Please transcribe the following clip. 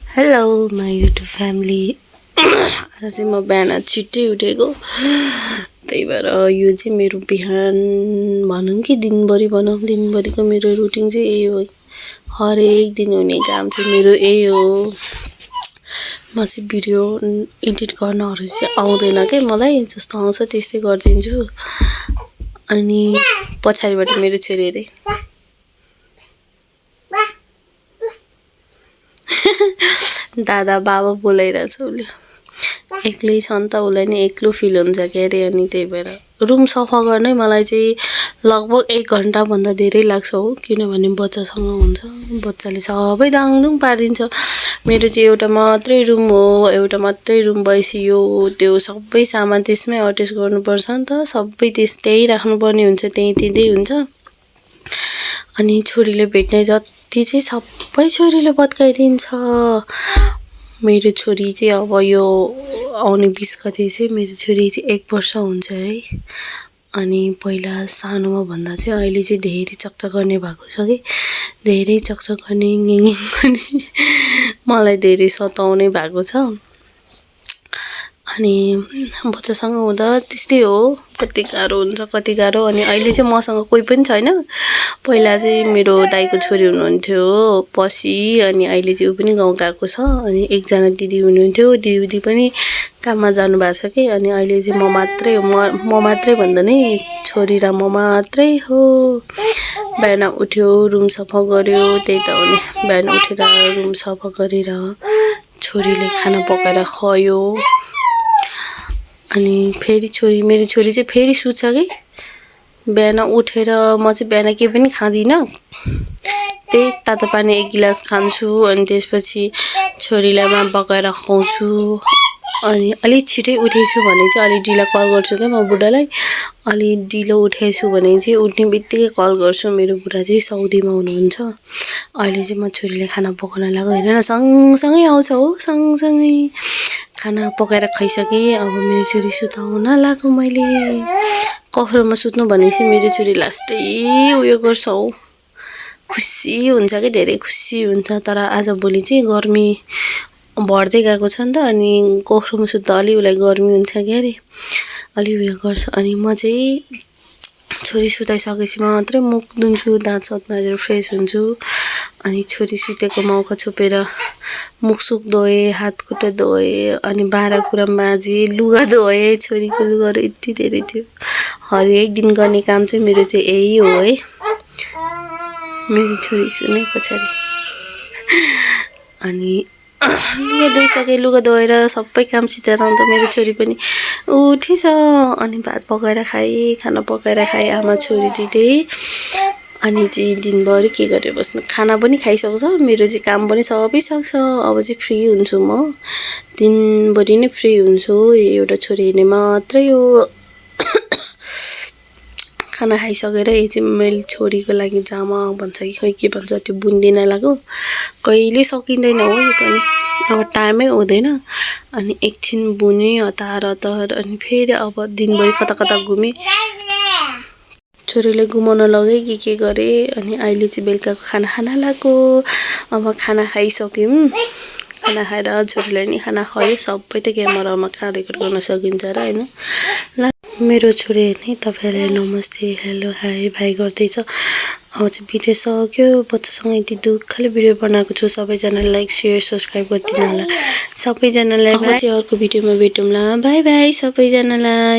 Hello my YouTube family. आज चाहिँ म बिहान छिट्टै उठेको, त्यही भएर यो चाहिँ मेरो बिहान भनौँ कि दिनभरि भनौँ, दिनभरिको मेरो रुटिन चाहिँ यही हो। हरेक दिन हुने काम चाहिँ मेरो यही हो। म चाहिँ भिडियो एडिट गर्नहरू चाहिँ आउँदैन के मलाई, जस्तो आउँछ त्यस्तै गरिदिन्छु। अनि पछाडिबाट मेरो छोरी हेरे दादा बाबा बोलाइरहेछ उसले, एक्लै छ नि त, उसलाई नि एक्लो फिल हुन्छ के अरे। अनि त्यही भएर रुम सफा गर्नै मलाई चाहिँ लगभग 1 घन्टाभन्दा धेरै लाग्छ हो, किनभने बच्चासँग हुन्छ, बच्चाले सबै दाङदुङ पारिदिन्छ। मेरो चाहिँ एउटा मात्रै रुम हो, एउटा मात्रै रुम भएपछि यो त्यो सबै सामान त्यसमै अट्याच गर्नुपर्छ नि त, सबै त्यही राख्नुपर्ने हुन्छ, त्यही हुन्छ। अनि छोरीले भेट्ने जति चाहिँ सबै छोरीले बत्काइदिन्छ। मेरो छोरी चाहिँ अब यो आउने 20 गते चाहिँ मेरो छोरी चाहिँ 1 वर्ष हुन्छ है। अनि पहिला सानोमा भन्दा चाहिँ अहिले चाहिँ धेरै चकचक गर्ने भएको छ कि, धेरै चकचक गर्ने, ङिङ गर्ने, मलाई धेरै सताउने भएको छ। अनि बच्चासँग हुँदा त्यस्तै हो, कति गाह्रो हुन्छ, कति गाह्रो। अनि अहिले चाहिँ मसँग कोही पनि छैन। पहिला चाहिँ मेरो दाइको छोरी हुनुहुन्थ्यो पछि, अनि अहिले चाहिँ ऊ पनि गाउँ गएको छ। अनि एकजना दिदी हुनुहुन्थ्यो, दिदी पनि काममा जानुभएको छ कि। अनि अहिले चाहिँ म मात्रै हो, म मात्रै भन्दा नै छोरी र म मात्रै हो। बिहान उठ्यो, रुम सफा गर्यो, त्यही त हो नि। बिहान उठेर रुम सफा गरेर छोरीले खाना पकाएर खुवायो। अनि फेरि मेरो छोरी चाहिँ फेरि सुत्छ कि। बिहान उठेर म चाहिँ बिहान केही पनि खाँदिनँ, त्यही तातो पानी 1 गिलास खान्छु। अनि त्यसपछि छोरीलाई पकाएर खुवाउँछु। अनि अलिक छिटै उठेछु भने चाहिँ अलि ढिला कल गर्छु क्या म बुढालाई। अलि ढिलो उठेछु भने चाहिँ उठ्ने बित्तिकै कल गर्छु। मेरो बुढा चाहिँ साउदीमा हुनुहुन्छ। अहिले चाहिँ म छोरीले खाना पकाउन लाग्यो, हेर न, सँगसँगै आउँछ हो, सँगसँगै खाना पकाएर खाइसकेँ। अब मेरो छोरी सुताउन लाग्यो मैले। कफरमा सुत्नु भनेपछि मेरो छोरी लास्टै उयो गर्छ हौ, खुसी हुन्छ कि, धेरै खुसी हुन्छ। तर आजभोलि चाहिँ गर्मी बढ्दै गएको छ नि त, अनि कोख्रोमा सुत्दा अलि उसलाई गर्मी हुन्छ क्या अरे, अलि उयो गर्छ। अनि म चाहिँ छोरी सुताइसकेपछि मात्रै मुख धुन्छु, दाँत सात माझेर फ्रेस हुन्छु। अनि छोरी सुतेको मौका छोपेर मुखसुख धोएँ, हात खुट्टा धोएँ, अनि भाँडाकुँडा माझेँ, लुगा धोएँ। छोरीको लुगाहरू यति धेरै थियो। हरेक दिन गर्ने काम चाहिँ मेरो चाहिँ यही हो है। मेरो छोरी सुने पछाडि। अनि लुगा धोइसकेँ, लुगा धोएर सबै काम सिधाएर आउँदा मेरो छोरी पनि उठेछ। अनि भात पकाएर खाएँ, खाना पकाएर खाएँ, आमा छोरी दुइटै। अनि चाहिँ दिनभरि के गरेर बस्नु, खाना पनि खाइसक्छ, मेरो चाहिँ काम पनि सबै सक्छ। अब चाहिँ फ्री हुन्छु म, दिनभरि नै फ्री हुन्छु। एउटा छोरी हेर्ने मात्रै हो। खाना खाइसकेर यो चाहिँ मैले छोरीको लागि जामा भन्छ कि खोइ के भन्छ, त्यो बुन्दिन लाग्यो। कहिले सकिँदैन हो यो पनि, अब टाइमै हुँदैन। अनि एकछिन बुनेँ हतार, अनि फेरि अब दिनभरि कता कता घुमेँ, छोरीले घुमाउन लगेँ के गरेँ। अनि अहिले चाहिँ बेलुकाको खाना खान लाग्यो। अब खाना खाइसक्यौँ, खाना खाएर छोरीलाई नि खाना खुवायो। सबै त क्यामेरामा कहाँ रेकर्ड गर्न सकिन्छ र होइन। ल मेरो छोरी हेर्ने तपाईँलाई नमस्ते, हेलो, हाई, भाइ गर्दैछ। अब चाहिँ भिडियो सक्यो। बच्चासँग यति दुःखले भिडियो बनाएको छु। सबैजनालाई लाइक, सेयर, सब्सक्राइब गरिदिनु होला सबैजनालाई। अब चाहिँ अर्को भिडियोमा भेटौँला। बाई बाई सबैजनालाई।